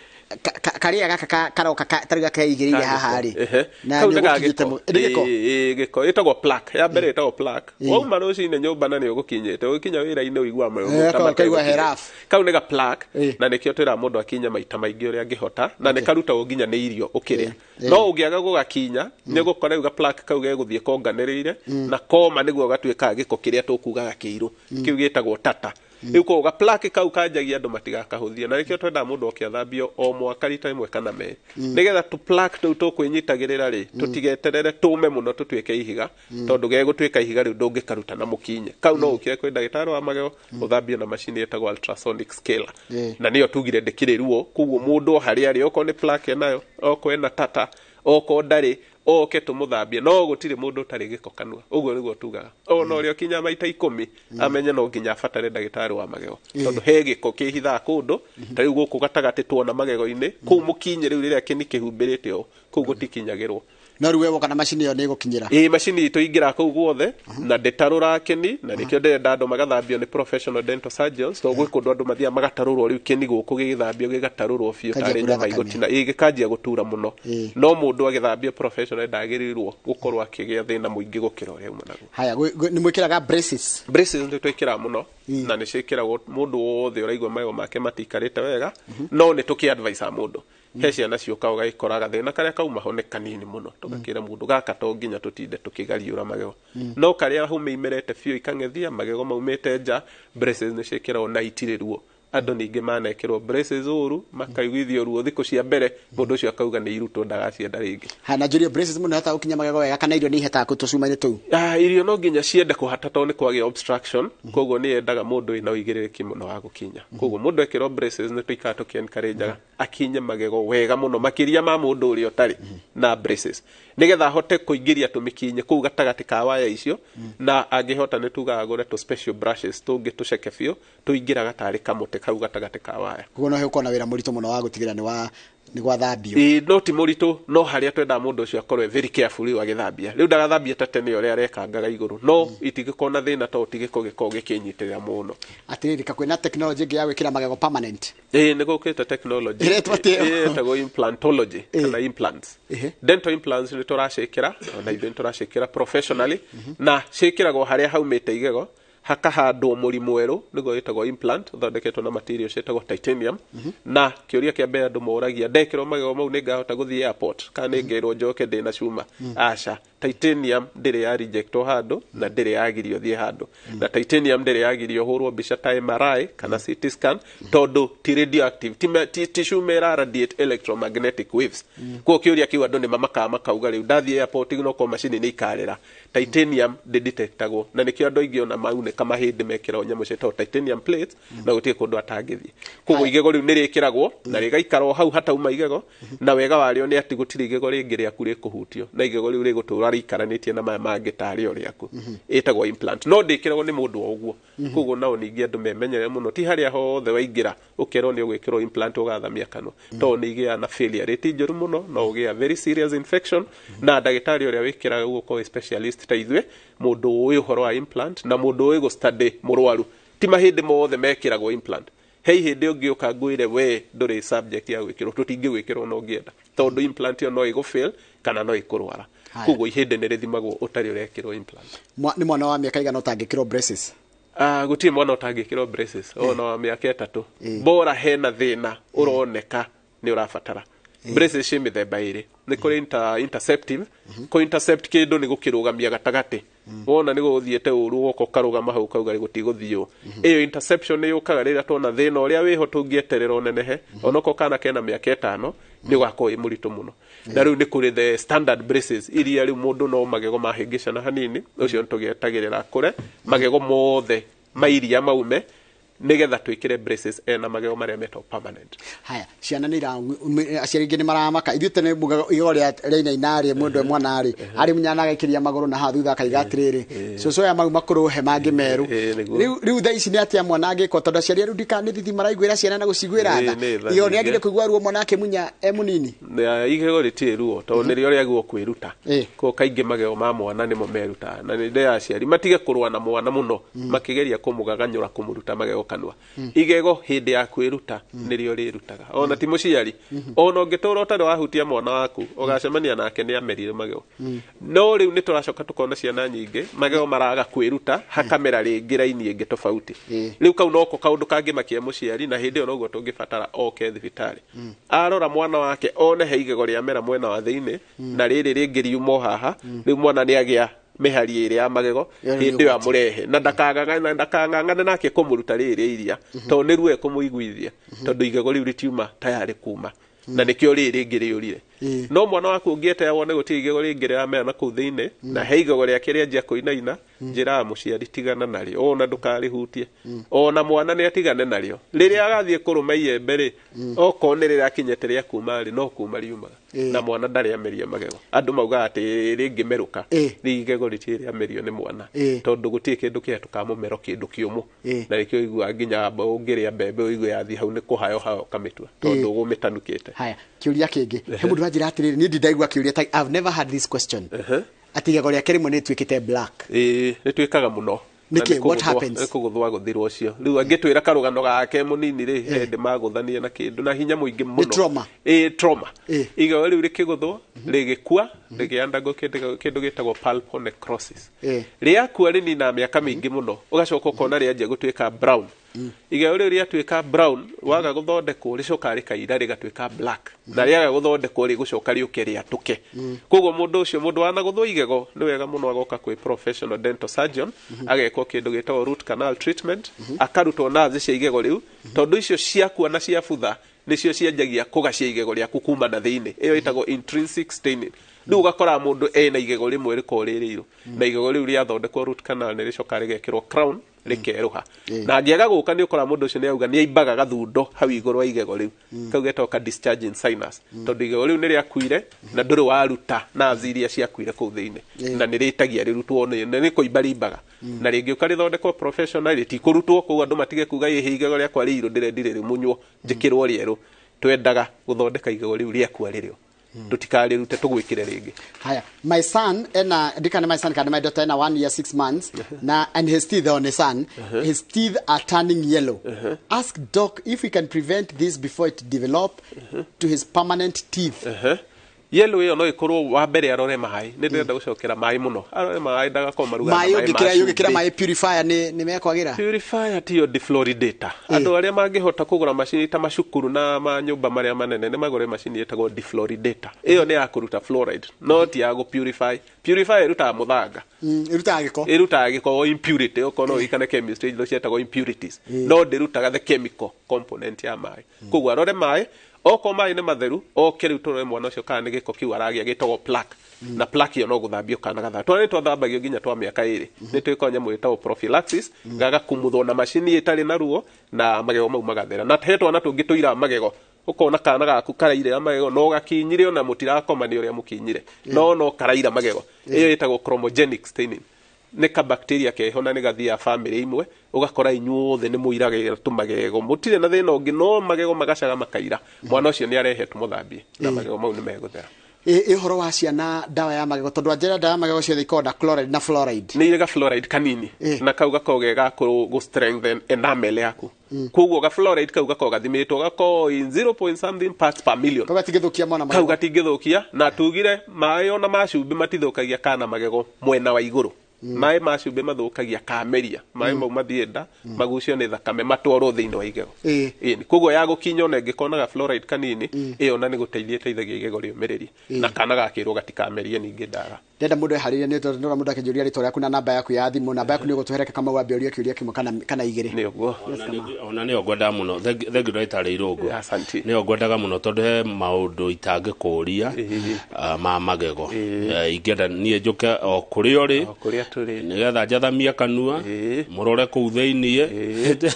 Karĩa gaka karoka tarĩ gakeigĩrĩire haha rĩ, na Kau nĩ nĩ ga ũgũkinyĩte gĩko. nĩ gĩko? Ĩ, gĩko ĩtagwo plaque. Ya mbere ĩtagwo plaque. Wauma rũcinĩ nyũmba na nĩ ũgũkinyĩte, ũgĩkinya wĩra-inĩ ũiguaga magego ta Kaigua mategũkinya. he rough. Kau nĩ ga plaque, na nĩkĩo twĩraga mũndũ akinye maita maingĩ ũrĩa angĩhota, na nĩ karutagwo nginya nĩ irio ũkĩrĩa. No ũngĩaga gũgakinya, nĩ ũgũkora rĩu ga plaque kau gegũthiĩ konganĩrĩire na koma nĩguo gatuĩkaga gĩko kĩrĩa tũkugaga kĩirũ, kĩu gĩtagwo tata. Rĩu koguo ga plaque kau kanjagia andũ matigakahũthie, na nĩkĩo twendaga mũndũ oke athambio o mwaka rita rĩmwe kana merĩ, nĩgetha tũ plaque tũu tũkwĩnyitagĩrĩra rĩ, tũtigeterere tũme mũno tũtuĩke ihiga, tondũ gegũtuĩka ihiga rĩu ndũngĩkaruta na mũkinye. Kau no ũkire kwĩ ndagĩtarĩ wa magego ũthambio na macini ĩtagwo ultrasonic scaler, na nĩyo tugire ndĩkĩrĩ ruo. Koguo mũndũ o harĩa arĩ, okorwo nĩ plaque enayo, okorwo ena tata, okorwo ndarĩ. Oke tũmũthambie, no gũtirĩ mũndũ ũtarĩ gĩko kanua, ũguo nĩguo tugaga. Ona ũrĩa ũkinya maita 10 amenye no nginya abatare ndagĩtarĩ wa magego, tondũ he gĩko kĩhithaga kũndũ. Ta rĩu gũkũ gatagatĩ tuona magego-inĩ kũu mũkinye rĩu rĩrĩa kĩni kĩhumbĩrĩte ũũ, kũu gũtikinyagĩrwo. No rĩu we woka na macini ĩyo nĩ ĩgũkinyĩra? Ĩĩ, macini itũ ingĩra kũu guothe na ndĩtarũra kĩni, na nĩkĩo ndĩrenda andũ magathambio nĩ professional dental surgeons, tondũ gwĩ kũndũ andũ mathiaga magatarũrwo rĩu kĩni gũkũ gĩgĩthambio gĩgatarũrwo biũ Kanjia tarĩ kura nyama thakame. igũtina. Ĩĩ, gĩkanjia gũtura mũno. No mũndũ agĩthambio professional ndagĩrĩirwo gũkorwo akĩgĩa thĩna mũingĩ gũkĩra ũrĩa auma naguo. Haya, nĩ mwĩkĩraga braces? Braces nĩ twĩkĩraga mũno, na nĩ ciĩkĩragwo mũndũ wothe ũraigua magego make matiikarĩte wega, no nĩ tũkĩ advise mũndũ. He ciana ciũka ũgagĩkora gathĩna karĩa kauma ho nĩ kanini mũno, tũgakĩra mũndũ gaka to nginya tũtinde tũkĩgariũra magego, no karĩa hũmĩ imerete biũ ikang'ethia magego maumĩte nja, braces nĩ ciĩkĩragwo na itirĩ ruo. Andũ ningĩ manekĩrwo braces ũru makaiguithio ruo thikũ cia mbere, mũndũ ũcio akauga nĩ irutwo, ndagacienda rĩngĩ. Haya, na njũrie, braces mũndũ ahotaga gũkinya magego wega kana irio nĩ ihetaga tũcuma-inĩ tũu? Ah, irio no nginya ciende kũhata tondũ nĩ kwagĩa obstruction, koguo nĩ yendaga mũndũ wĩna ũigĩrĩrĩki mũno wa gũkinya. Koguo mũndũ ekĩrwo braces nĩ tũikaraga tũkĩ encourage akinye magego wega mũno makĩria ma mũndũ ũrĩa ũtarĩ na braces, nĩgetha ahote kũingĩria tũmĩkinye kũu gatagatĩ ka waya icio. Na angĩhota nĩ tugaga agũre tũ special brushes tũngĩ tũceke biũ tũingĩraga tarĩ kamũtĩ kau gatagatĩ ka waya. Koguo no hĩũkorwo na wĩra mũritũ mũno wa gũtigĩrĩra nĩ wa nĩ gwathambio? Ĩĩ, no ti mũritũ, no harĩa twendaga mũndũ ũcio akorwo e very careful rĩu agĩthambia. Rĩu ndagathambie ta tene ũrĩa arekangaga igũrũ, no itingĩkorwo na thĩna tondũ ti gĩko gĩkoragwo gĩkĩnyitĩrĩra mũno. Atĩrĩrĩ, kakwĩna technology ĩngĩ ya gwĩkĩra magego permanent? Ĩĩ, nĩ gũkĩte technology. Ĩretwo atĩa? Ĩĩ, ĩtagwo implantology kana implants. Dental implants nĩ tũraciĩkĩra, ona ithuĩ nĩ tũraciĩkĩra professionally, na ciĩkĩragwo harĩa haumĩte igego, hakahandwo mũri mwerũ nĩguo wĩtagwo implant, ũthondeketwo na material ciĩtagwo titanium. Na kĩũria kĩa mbere andũ moragia, ndekĩrwo magego mau nĩ ngahota gũthiĩ airport kana nĩ ngerwo njoke ndĩna cuma? Aca, titanium ndĩrĩ ya rejectwo handũ na ndĩrĩ yagirio thiĩ handũ, na titanium ndĩrĩ yagirio hũrwo mbica ta MRI kana CT scan, tondũ ti radioactive, ti cuma ĩra radiate electromagnetic waves. Koguo kĩũria kĩu andũ nĩ mamakaga makauga rĩu ndathiĩ airport no korwo macini nĩ ikarĩra. Titanium ndĩdetectagwo, na nĩkĩo andũ aingĩ ona maunĩka mahĩndĩ mekĩragwo nyamũ ciĩtagwo titanium plates na gũtirĩ kũndũ atangĩthiĩ. Koguo igego rĩu nĩ rĩkĩragwo na rĩgaikara o hau hatauma igego, na wega warĩo nĩ atĩ gũtirĩ igego rĩngĩ rĩaku rĩkũhutio, na igego rĩu rĩgũtũra rĩikaranĩtie na maya mangĩ tarĩ o rĩaku. Ĩtagwo implant, no ndĩkĩragwo nĩ mũndũ o ũguo. Koguo nao ningĩ andũ memenyere mũno, ti harĩa hothe waingĩra ũkerwo nĩ ũgwĩkĩrwo implant ũgathamia kanua, tondũ nĩ igĩaga na failure rate njũru mũno, no ũgĩa very serious infection. Na ndagĩtarĩ ũrĩa wĩkĩraga ũgũkorwo specialist ta ithuĩ, mũndũ ũĩ ũhoro wa implant na mũndũ ũĩ gũ study mũrwaru. Ti mahĩndĩ mothe mekĩragwo implant. He ihĩndĩ ũngĩũka ngwĩre we ndũrĩ subject ya gwĩkĩrwo, tũtingĩgwĩkĩrwo no ũngĩenda, tondũ implant ĩyo no ĩgũ fail kana no ĩkũrwara. Haya. Koguo ihĩndĩ nĩ rĩthimagwo ũtarĩ ũrekĩrwo implant. Nĩ mwana wa mĩaka igana ũtangĩkĩrwo braces? Ah, gũtirĩ mwana ũtangĩkĩrwo braces ona wa mĩaka 3, bora hena thĩna ũroneka nĩ ũrabatara. Braces ciĩ mĩthemba ĩrĩ. Nĩ kũrĩ interceptive. Kũ intercept kĩndũ nĩ gũkĩrũgamia gatagatĩ, wona nĩ gũthiĩte ũru woka ũkarũgama hau ũkauga gũtigũthiĩ ũũ. Ĩyo interception nĩ yũkaga rĩrĩa tuona thĩna ũrĩa wĩho tũngĩeterera ũnenehe, onokorwo kana kena mĩaka 5 nĩ ũgakorwo wĩ mũritũ mũno. Na rĩu nĩ kũrĩ the standard braces iria rĩu mũndũ no magego mahĩngĩcana hanini, ũcio nĩ tũgĩetagĩrĩra kũre magego mothe mairia maume nĩgetha twĩkĩre braces ena magego marĩa metagwo permanent. Haya, ciana nĩ ira aciari aingĩ nĩ maramaka. Ithuĩ tene igego rĩa rĩainaina rĩ, mũndũ e mwana rĩ arĩ mũnyana agaikĩria magũrũ na haha thutha akaiga atĩrĩrĩ, cũcũ aya mau makũrũ he mangĩ merũ. Nĩguo. Rĩu thaa ici nĩ atĩa mwana angĩkwo, tondũ aciari arĩu ndika nĩ thithi maraiguĩra ciana na gũciguĩra tha? Nĩ tha Igego nĩ nyingĩ. agĩrĩire kũigua ruo mwana akĩmunya e mũnini? Na igego rĩtirĩ ruo tondũ nĩrĩo rĩagĩrĩirwo kwĩruta. Koguo kaingĩ magego ma mwana nĩmo merutaga, na nĩ ndĩ aciari matige kũrũa na mwana mũno makĩgeria kũmũgaganyũra kũmũruta magego kanua. Igego hĩndĩ ya kwĩruta nĩrĩo rĩrutaga, ona ti mũciari. Ona ũngĩtũra ũtarĩ wahutia mwana waku, ũgacemania nake nĩ amerire magego. No rĩu nĩ tũracoka tũkona ciana nyingĩ magego maraga kwĩruta, hakamera rĩngĩ raini ĩngĩ tofauti. Rĩu kau noko kaũndũ kangĩmakia mũciari, na hĩndĩ ĩyo noguo tũngĩbatara oke thibitarĩ arora mwana wake one he igego rĩamera mwena wa thĩinĩ na rĩrĩ rĩngĩ riuma o haha. Rĩu mwana nĩ agĩa mĩhari ĩrĩ ya magego. Ĩyo nĩ Hĩndĩ ĩyo ũgwati. amũrehe na ndakang'ang'ane nake kũmũruta rĩrĩ iria, tondũ nĩ ruo ekũmũiguithia, tondũ igego rĩu rĩtiuma tayarĩ kuma na nĩkĩo rĩrĩ rĩngĩ rĩũrire. No mwana waku ũngĩeterera wone gũtirĩ igego rĩngĩ rĩramera na kũu thĩinĩ, na he igego rĩake rĩanjia kũinaina, njĩraga mũciari tigana narĩo, ona ndũkarĩhutie, ona mwana nĩ atigane narĩo. Rĩrĩa agathiĩ kũrũma iembe rĩ, okorwo nĩ rĩrakinyĩte rĩa kuma rĩ, no kuma riumaga. Na mwana ndarĩ ameria magego. Andũ maugaga atĩ rĩngĩmerũka, rĩu igego rĩtirĩ rĩamerio nĩ mwana, tondũ gũtirĩ kĩndũ kĩhetũkaga mũmero kĩndũ kĩũmũ. Na nĩkĩo ũiguaga nginya ũngĩrĩa mbembe ũigue yathiĩ hau nĩ kũhayo hayo ũkamĩtua, tondũ ũgũmĩtanukĩte. Haya, kĩũria kĩngĩ. He mũndũ ũranjĩra atĩrĩrĩ, niĩ ndindaigua kĩũria ta I've never had this question. Atĩ igego rĩake rĩmwe nĩ rĩtuĩkĩte black. Ĩĩ, nĩtwĩkaga mũno. Nĩkĩ? What happens? Nĩ kũgũthwo agũthirwo ũcio. Rĩu angĩtwĩra karũgano gake mũnini rĩ, he hĩndĩ magũthanie na kĩndũ na hinya mũingĩ mũno. Trauma. Ĩĩ, trauma. Igego rĩu rĩkĩgũthwo, rĩgĩkua, rĩgĩ-undergo kĩndũ gĩtagwo pulp necrosis. Rĩakua rĩninaga mĩaka mĩingĩ mũno, ũgacoka ũkona rĩanjia gũtuĩka brown. Igego rĩu rĩatuĩka brown, waga gũthondekwo rĩcokaga rĩkaira rĩgatuĩka black. Na rĩaga gũthondekwo rĩgũcoka rĩũke rĩatũke. Koguo mũndũ ũcio, mũndũ wanagũthwo igego, nĩ wega mũno agoka kwĩ professional dental surgeon, agekwo kĩndũ gĩtagwo root canal treatment, akarutwo nerves cia igego rĩu, tondũ icio ciakua na ciabutha nĩcio cianjagia kũgacia igego rĩaku kuma na thĩinĩ. Ĩyo ĩtagwo intrinsic staining. Rĩu ũgakora mũndũ ena igego rĩmwe rĩkoragwo rĩ rĩirũ, na igego rĩu rĩathondekwo root canal nĩ rĩcokaga rĩgekĩrwo crown, rĩkerũha. Na angĩaga gũka nĩ ũkora mũndũ ũcio nĩ auga nĩ aimbaga gathundo hau igũrũ wa igego rĩu. Kau getagwo ka discharging sinus. Tondũ igego rĩu nĩ rĩakuire na ndũrĩ waruta nerves iria ciakuire kũu thĩinĩ. Na nĩ rĩtagia rĩrutwo nĩ kũimba rĩimbaga. Na rĩngĩ ũkarĩthondekwo professional rĩtikũrutwo, koguo andũ matige kuga ĩhĩ igego rĩakwa rĩirũ ndĩrendire rĩmunywo njĩkĩrwo rĩerũ. Twendaga gũthondeka igego rĩu rĩakua rĩrĩo. Tũtikarĩrute tũgwĩkĩre rĩngĩ. Haya, my son ena ndikane my son kana my daughter ena 1 year 6 months na and his teeth on his son, his teeth are turning yellow. Ask doc if we can prevent this before it develop to his permanent teeth. Yellow ĩyo no ĩkorwo wa mbere arore maĩ. Nĩ ndĩrenda gũcokera maĩ mũno. Arore maĩ ndagakorwo marugaga maĩ maĩ ũngĩkĩra ma ũngĩkĩra cumbĩ. Maĩ purifier nĩ mekwagĩra. Purifier tiyo defluoridator. Andũ arĩa mangĩhota kũgũra macini ta macukuru na manyũmba marĩa manene nĩ magũre macini ĩtagwo defluoridator. Ĩyo nĩ ya kũruta fluoride, no ti ya gũ-purify. Purifier ĩrutaga mũthanga. Ĩrutaga gĩko. Ĩrutaga gĩko o impurity, okorwo no ũririkane chemistry indo cietagwo impurities. No ndĩrutaga the chemical component ya maĩ. Koguo arore maĩ, okorwo maĩ nĩ matheru, oke rĩu tũrore mwana ũcio kana nĩ gĩko kĩu aragĩa gĩtagwo plaque. Na plaque ĩyo no gũthambio kana gathambio. Twana nĩ twathambagio nginya twa mĩaka 2. Nĩ twĩkaga nyamũ ĩtagwo prophylaxis, gagakumuthwo na macini ĩtarĩ na ruo na magego mau magathera. Na he twana tũngĩ tũiraga magego, ũkona kana gaku karairĩra magego no gakinyire ona mũtirakoma nĩ ũrĩa mũkinyire, no karaira magego. Ĩyo ĩtagwo chromogenic staining. Nĩ ka bacteria keho na nĩ gathiaga family imwe, ũgakora inyuothe nĩ mũiragĩra tũmagego, mũtirĩ na thĩna ũngĩ, no magego magacaga makaira. Mwana ũcio nĩ arehe tũmũthambie na magego mau nĩ megũthera. Ĩ ũhoro wa ciana ndawa ya magego, tondũ anjĩra ndawa ya magego ciothe ikoragwo na chloride na fluoride. Nĩ irĩ ga fluoride kanini, na kau gakoragwo ge ga gũ strengthen enamel yaku. Koguo ga fluoride kau gakoragwo gathimĩtwo gakoragwo in 0 point something parts per million. Kau gatingĩthũkia mwana Kau magego. gatingĩthũkia, na tugire maĩ ona ma cumbĩ matithũkagia kana magego mwena wa igũrũ. Maĩ ma cumbĩ mathũkagia kameria, maĩ mau mathiĩ nda, magucio nĩ thakame matwarwo thĩinĩ wa igego. Ĩni, koguo ya gũkinya ona ĩngĩkorwo na ga fluoride kanini, ĩyo ona nĩ gũteithia ĩteithagia igego rĩũmĩrĩrie. Na kana gakĩrwo gatikamerie ningĩ ndaga. Ndenda mũndũ eharĩrie nĩ tondũ ndĩrona mũndũ akĩnjũria rĩtwa rĩaku na namba yaku ya thimũ. Namba yaku nĩ ũgũtũhereka kama wambe ũrie kĩũria kĩmwe kana igĩrĩ. Nĩ ũguo. Ona nĩyo ngwendaga mũno. Thengiũ ndagĩtarĩ Irũngũ. Asante. Nĩyo ngwendaga mũno tondũ he maũndũ itangĩkũria ma magego. Ingĩenda niĩ njũke o kũrĩa ũrĩ, O kũrĩa tũrĩ. nĩgetha njathamie kanua, mũrore kũu thĩiniĩ.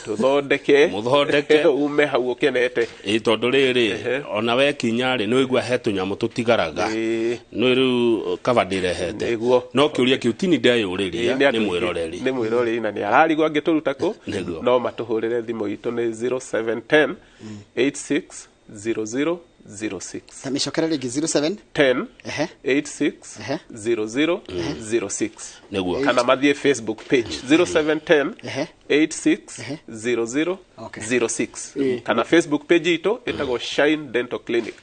Tũthondeke. Mũthondeke. Ume hau ũkenete. Tondũ rĩrĩ, ona wekinya rĩ, nĩ ũigua he tũnyamũ tũtigaraga. Nĩ rĩu kaba ndĩrehete. Nĩguo. No kĩũria kĩu ti ni ndeyũrĩria, Nĩ nĩ mwĩroreri. Nĩ mwĩroreri na nĩ ararigwo angĩtũruta kũ. Nĩguo. No matũhũrĩre thimũ itũ nĩ 0710 860006. Ta mĩcokere rĩngĩ 07 10 Ehe. 86 Ehe. 00 06. Nĩguo. Kana mathiĩ Facebook page 0710 Ehe. 86 Ehe. 00 Okay. 06. Kana Facebook page itũ ĩtagwo Shine Dental Clinic.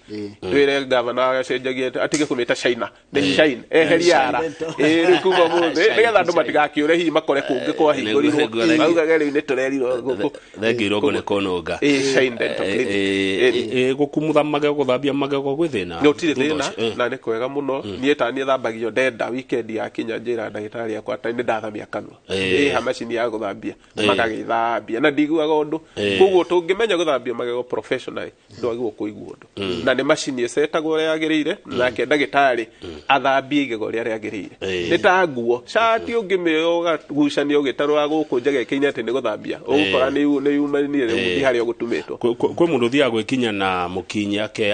Twĩre gavana acenjagie atige kũmĩta China, nĩ Shine, eheria ara. Rĩu kuma mũthĩ nĩgetha andũ matigakĩũre hihi makore kũngĩ kwahingũrirwo, Nĩguo. maugage rĩu nĩ tũrerirwo gũkũ. Thengiũ Irũngũ nĩ kũnũnga. Shine Dental Clinic. Gũkumutha magego, gũthambia magego gwĩ thĩna? Gũtirĩ Thutha thĩna ũcio, na nĩ kwega mũno. Niĩ ta niĩ thambagio ndenda weekend yakinya njĩra ndagĩtarĩ akwa atĩ nĩ ndathamia kanua. Ĩha macini ya gũthambia. Magagĩthambia na ndiguaga ũndũ. Koguo tũngĩmenya gũthambia magego professionally, ndwagĩrĩirwo kũigua ũndũ, na nĩ macini ĩcetagwo ũrĩa yagĩrĩire, nake ndagĩtarĩ athambie igego rĩrĩa rĩagĩrĩire. Nĩ ta nguo, cati ũngĩmĩoya ũgagucania ũgĩtarũra gũkũ njegeke-inĩ atĩ nĩ gũthambia, ũgũkora nĩ yumanire rĩu harĩa ũgũtumĩtwo. Kwĩ mũndũ ũthiaga gwĩkinya na mũkinyi ake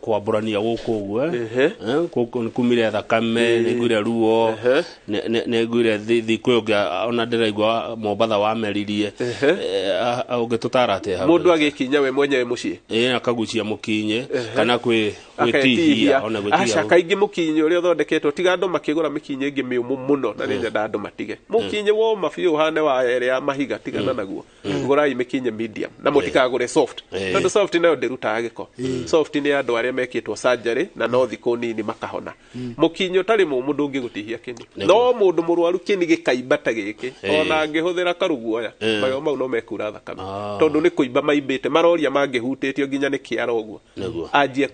kwambũrania gũkũ ũguo, nĩ kumire thakame, nĩ nguire ruo, nĩ nguire thithi. Kwĩ ũngĩ ona ndĩraigua Mombatha wameririe. Ũngĩtũtara atĩa hau? Mũndũ agĩkinya we mwenyewe mũciĩ? Ĩ, akagucia mũkinyi kana kwĩ gwĩtihia, ona gwĩtihia. Aca, kaingĩ mũkinyi ũrĩa ũthondeketwo, tiga andũ makĩgũra mĩkinyi ĩngĩ mĩũmũ mũno, na nĩ nyenda andũ matige mũkinyi woma biũ ũhane wa ĩrĩa ya mahiga, tigana naguo. Gũrai mĩkinyi medium na mũtikagũre soft, tondũ soft nayo ndĩrutaga gĩko. Soft nĩ andũ arĩa mekĩtwo surgery na no thikũ nini makahona. Mũkinyi ũtarĩ mũmũ ndũngĩgũtihia kĩni, no mũndũ mũrwaru kĩni gĩkaimba ta gĩkĩ, ona angĩhũthĩra karuguoya, magego mau no mekura thakame, tondũ nĩ kũimba maimbĩte, maroria mangĩhutĩtio nginya nĩ kĩara ũguo. Anjie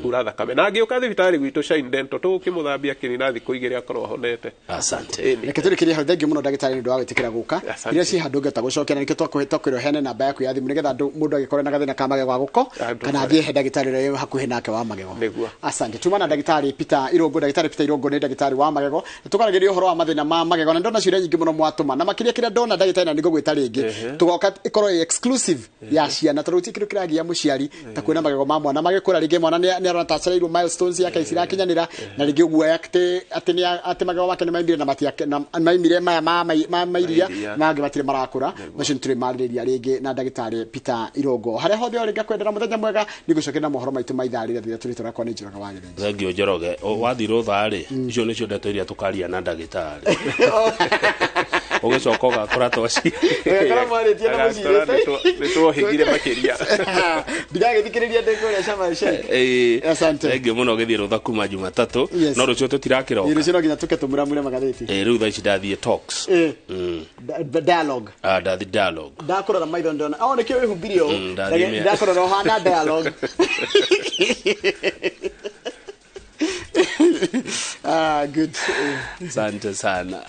kura thakame, na angĩũka thibitarĩ gwitũ Shine Dental, tũgũkĩmũthambia kĩni na thikũ 2 akorwo ahonete. Asante. Reke tũrĩkĩrie hau. Thengiũ mũno, ndagĩtarĩ, nĩ ũndũ wa gwĩtĩkĩra gũka. Asante. Iria ciĩ handũ ũngĩhota gũcokia, na nĩkĩo twakwĩra ũheane namba yaku ya thimũ, nĩgetha mũndũ angĩkorwo na gathĩna ka magego agũko Andũ kana athiĩ he ndagĩtarĩ ũrĩa wĩ hakuhĩ nake wa magego. Nĩguo. Asante. Tuma na ndagĩtarĩ Peter Irũngũ. Ndagĩtarĩ Peter Irũngũ nĩ ndagĩtarĩ wa magego. Tũkaragĩria ũhoro wa mathĩna ma magego, na ndona ciũria nyingĩ mũno mwatũma, na makĩria kĩrĩa ndona, ndagĩtarĩ, na nĩngũgwĩta rĩngĩ, tũgoka ĩkorwo ĩ exclusive ya ciana, tondũ gũtirĩ kĩndũ kĩragia mũciari ta kuona magego ma mwana magĩkũra. Rĩngĩ mwana nĩ arona ta acereirwo, milestones yake icirakinyanĩra, na rĩngĩ ũguoya atĩ atĩ magego make nĩ maimire na matiake na maimire maya ma mairia. Mairia. Mangĩ matirĩ marakũra. Macio nĩ tũrĩmarĩrĩria rĩngĩ na ndagĩtarĩ Peter Irũngũ. Harĩa hothe ũrĩ, ngakwendera mũthenya mwega. Nĩngũcokia na mohoro maitũ ma ithaa rĩrĩa rĩrĩa tũrĩ tũrakwa nĩ Njoroge wa Gĩthĩnji. Thengiũ, Njoroge. Wathiĩ rũtha rĩ, icio nĩcio ndeto iria tũkaria na ndagĩtarĩ, ũgĩcoka ũgakora twaci Ũgakora mwarĩtie na Agakora mũcirĩte. nĩtwohĩgire makĩria. Ndigagĩthikĩrĩria ndĩ kũrĩa Sharm El Sheikh. Asante. Thengiũ mũno. Gĩthiĩ rũtha kuma Jumatatũ. No rũciũ tũtirakĩroka. Rũciũ no nginya tũke tũmuramure magathĩti. Rĩu thaa ici ndathiĩ talks. Dialogue. Ah, ndathi dialogue. Ndakũrora maitho ndona, oh, nĩkĩo wĩhumbire ũũ. Ndathimia. Ndakũrora ũhana dialogue. Ah, good. Asante sana.